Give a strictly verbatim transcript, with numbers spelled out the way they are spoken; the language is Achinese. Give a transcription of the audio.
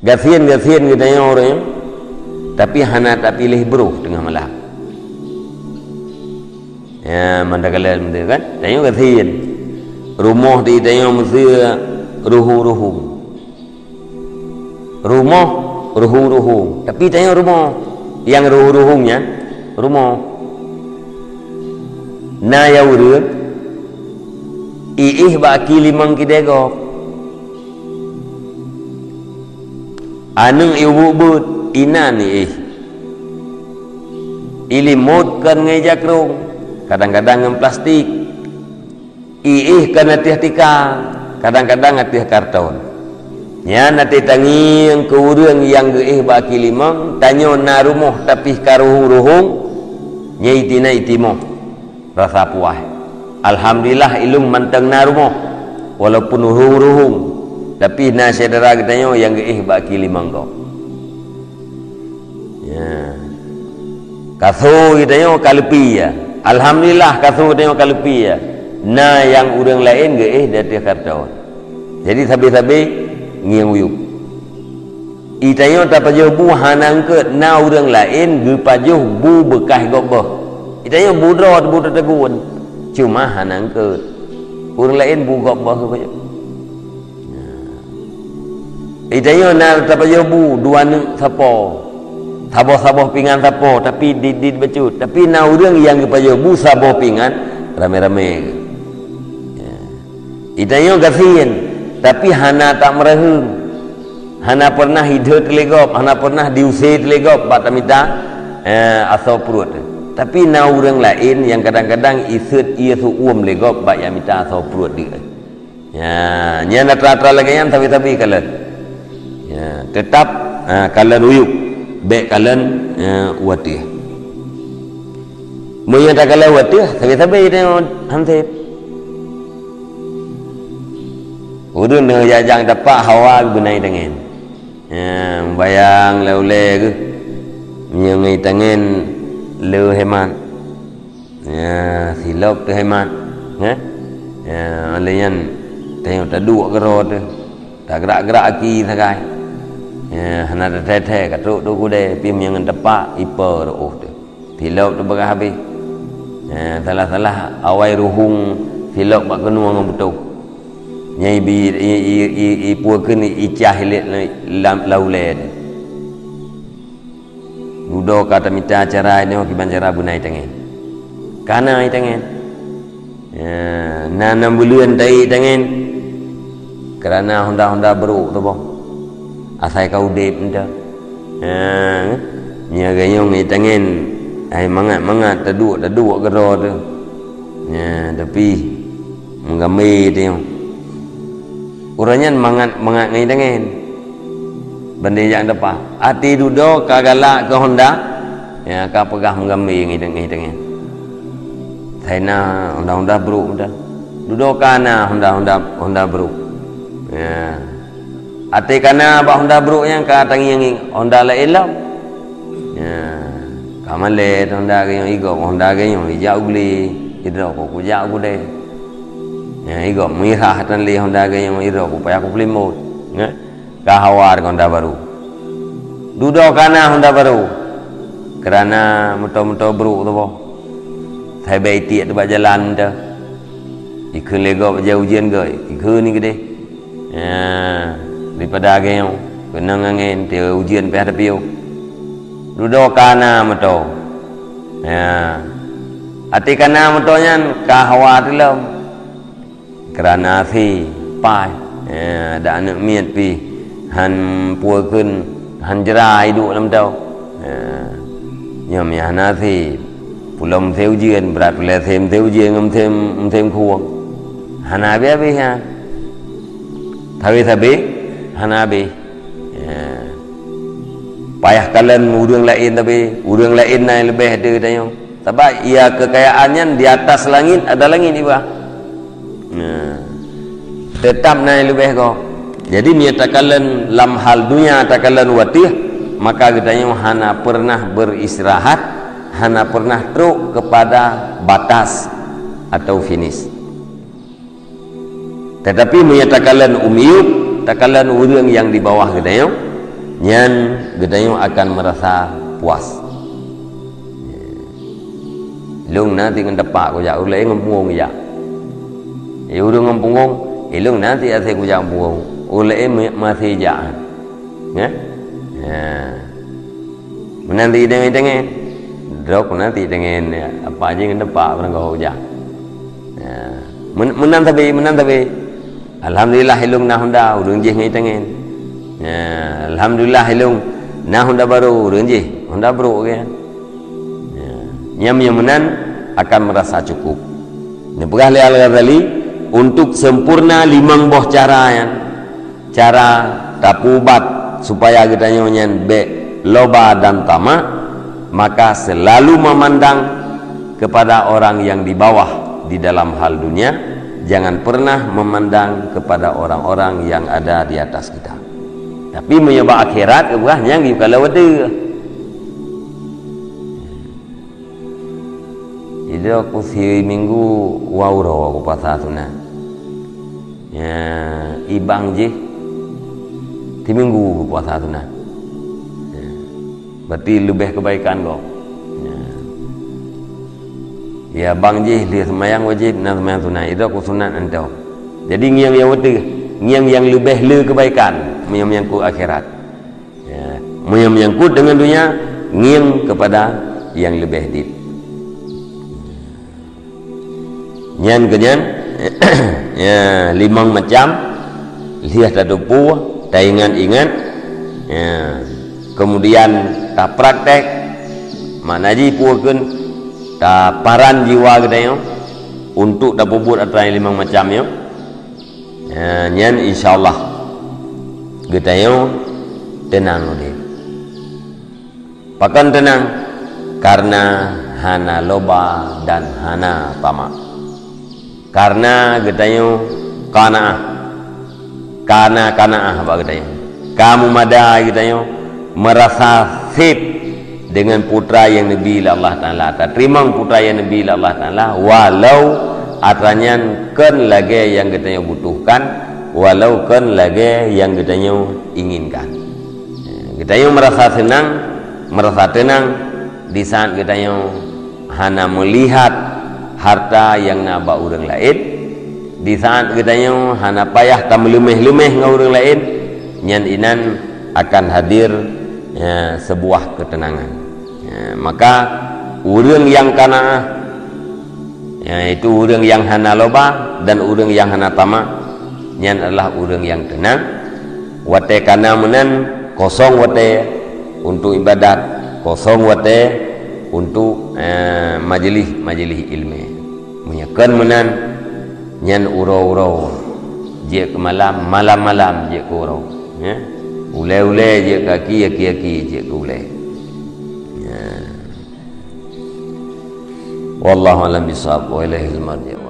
Gasien-gasien geutanyoe ureuëng, tapi hana tapiléh broh teungoh malam. Ya, mantakalon beutôi kan? Tanyoe gasien. Rumoh di tanyoe meuseu ruhu-ruhu. Rumoh ruhu-ruhu. Tapi tanyoe rumoh. Nyang ruhu-ruhu nyan rumoh. Na ya ureuëng iéh bak aki limong kidée gob. Aneuëk ié ubeuet-ubeuet, inan iéh. Ilimot kon ngon jakrong, kadang-kadang ngon plastik. Iéh kon ateueh tika, kadang-kadang ateueh karton. Nyan até tangieng keu ureuëng nyang geuéh bak aki limong, tanyoe na rumoh tapi ka ruhung-ruhung, nyan itina itimoh. Rasa puas. Alhamdulillah, ilôn mantong na rumoh, walaupun ruhung-ruhung, tapi na syedara geutanyoe nyang geuéh bak aki limong gob. Ya. Kaso geutanyoe ka leupie ya. Alhamdulillah, kaso geutanyoe ka leupie ya. Na nyang ureuëng laén geuéh di ateueh karton. Jadi sabe-sabe ngieng uyueb. Itanyoe tapajoh bu hana eungkôt, na ureuëng laén geupajoh bu beukaih gob boh. Itanyoe bu droe bu teutegun, cuma hana eungkôt. Ureuëng laén bu gob boh geupajoh. Itanyoe na tapajoh bu dua neuk sapo, saboh-saboh pingan sapo, tapi dit-dit bacut. Tapi na ureuëng nyang geupajoh bu saboh pingan ramé-ramé. Ya. Itanyoe gasien, tapi hana tameureuheun. Hana pernah idhôt lé gob, hana pernah diuse lé gob bak tamita, eh, asoe pruet. Tapi na ureuëng laén nyang kadang-kadang iseuet ié seu-uem lé gob bak nyang mita asoe pruet dia. Ya, nyan atra-atra lagée nyan sabe-sabe kalon. Ya, teutap, ah, kalon uyueb, bék kalon, eh, u ateueh. Meunyoe takalon u ateueh, sabe-sabe tanyoe han sép. Ureuëng deungon jak-jak tapak hawa beunai tangen. Ya, bayang lé ulée geuh. Meunyoe ngon tangen le hemat. Ya, silop teuhemat. Ya. Ya, lé nyan tanyoe taduek keudroe teuh. Tagrak-grak aki sagai. Ya, hana tathée-thée ka trok teuh kudée, pih meunyoe ngon tapak ipe reuôh teuh. Silop teuh beurah habéh. Ya, salah-salah awai ruhung silop bak keunoe ngon beutoh. Nyang ibi, i, i, i, i, ipuekeun icah ilét lam, lam ulée. Dudoe ka tamita cara nyoe kiban cara beunai tangen. Kana itangen. Ya, na nam buleuen tai tangen. Kerana honda-honda brok teuh boh. Asai ka udeb enta. Ha, nyan gayong itangen, ai mangat-mangat taduek-taduek keudroe teuh. Nyan, tapi meugamé teuh nyoe. Ureuëng nyan mangat-mangat ngon itangen. Bandé jak depan. Até dudoe ka galak keu honda, ya, ka peugah meugamé ngon itangen. Sai na honda-honda brok enta. Dudoe ka na honda-honda, honda brok. Ya. Até kana bak honda brok nyan ka tangieng honda laén lom. Ya, ka malée honda geuh nyoe igop, honda geuh nyoe ijak u glé, idroe ku kujak u gudée. Ya, igop mirah tan lé honda geuh nyoe idroe ku payah ku peulimbot. Ya, ka hawa deungon honda baru. Dudoe kana honda baru. Kerana moto-moto brok teuh boh. Sai bèk itiek teuh bak jalan teuh. Ikheun lé gob bajée ujeuen gob, ikheun ni keudeh. Ya, daripada agée nyoe, keunong angén, teuh ujeuen payah tapiôh. Dudoe kana moto. Ya. Até kana moto nyan ka hawa teuh lom. Kerana asi, paih. Ya, dak aneuk miet pih han puekeun, han jra iduek lam moto. Ya. Nyoe meuhan asi. Pulo musém ujeuen, brat ulée musém ujeuen ngon musém, musém khueng. Hana habéh-habéh nyan. Sabe-sabe hana habéh. Ya. Payah kalon ureuëng laén tapi ureuëng laén na leubeh daripada tanyoe. Sabab ya kekayaan nyan di atas langit ada langit di bawah. Nah, teutap na leubeh gob. Jadi meunyoe takalon lam hal dunia takalon watih, maka geutanyoe hana pernah beristirahat, hana pernah trok kepada batas atau finish. Tetapi meunyoe takalon u miyueb, takalon ureuëng nyang di bawah geutanyoe, Nyan geutanyoe akan meurasa puas. Ilong na ti ngon tepak kujak, ulée ngon punggong jak. Eh, ureuëng ngon punggong, ilong na ti asai kujak ngon punggong, ulée ma-, masih jak. Ya? Ya. Meunan ti ideng-ideng, drok meunan ti ideng, ya. Apa jih ngon tepak barang kau jak. Ya. Men-, meunan sabe, meunan sabe. Alhamdulillah, ilong na honda, ureuëng jih ngon itangen. Ya, alhamdulillah, ilong na honda baru, ureuëng jih honda brok, kan. Ya. Nyam nyam meunan akan merasa cukup. Neupeugah lé Al-Ghazali, untuk sempurna limong boh cara nyan, cara tapeuubat supaya geutanyoe nyan bék loba dan tamak, maka selalu memandang kepada orang yang di bawah di dalam hal dunia, jangan pernah memandang kepada orang-orang yang ada di atas kita. Tapi meunyoe bak akhirat, geupeugah nyang geuyue kalon watée. Jadi aku si minggu wa uroe aku puasa sunat. Ya, ibang jih si minggu aku puasa sunat. Ya. Berarti leubeh kebaikan kau. Ya. Ya, bang jih dia sembahyang wajib, na sembahyang sunat. Itu aku sunat entau. Jadi ngieng nyang beutôi, ngieng nyang leubeh le kebaikan, meunyoe menyangkut akhirat. Ya, meunyoe menyangkut dengan dunia, ngieng kepada yang lebih dit. Nyan keu nyan, ya, limong macam, lheueh tateupeue, taingat-ingat, ya, kemudian tapraktek, makna jih peue kheun, taparan jiwa geutanyoe untuk tapeubuet atra nyang limong macam nyoe. Ya, nyan insya Allah geutanyoe teunang udeb. Pakon teunang? Karena hana loba dan hana tamak. Karena geutanyoe qanaah. Kana qanaah bak geutanyoe. Ka meumada geutanyoe meurasa sép deungon peue nyang neubi lé Allah Taala, tateurimong peue nyang neubi lé Allah Taala, walau atra nyan kon lagée nyang geutanyoe butuhkan, walau kon lagée nyang geutanyoe inginkan. Geutanyoe meurasa seunang, meurasa teunang di saat geutanyoe hana meulihat harta nyang na bak ureuëng laén, di saat geutanyoe hana payah tameuleuméh-leuméh ngon ureuëng laén, nyan inan akan hadir, ya, sebuah keuteunangan. Ya, maka ureuëng nyang qanaah, yaitu ureuëng nyang hana loba dan ureuëng nyang hana tamak, nyan adalah ureuëng nyang teunang. Watée kana meunan kosong watée untuk ibadat, kosong watée untuk, eh, majelis-majelis ilmu. Meunyoe kon meunan, nyan uroe-uroe jeuet keu malam, malam-malam jeuet keu uroe, ya. Ulée-ulée jeuet keu aki, aki-aki jeuet keu ulée. Ya. Wallahu a'lam bishawab. Wa ilaihil marji'.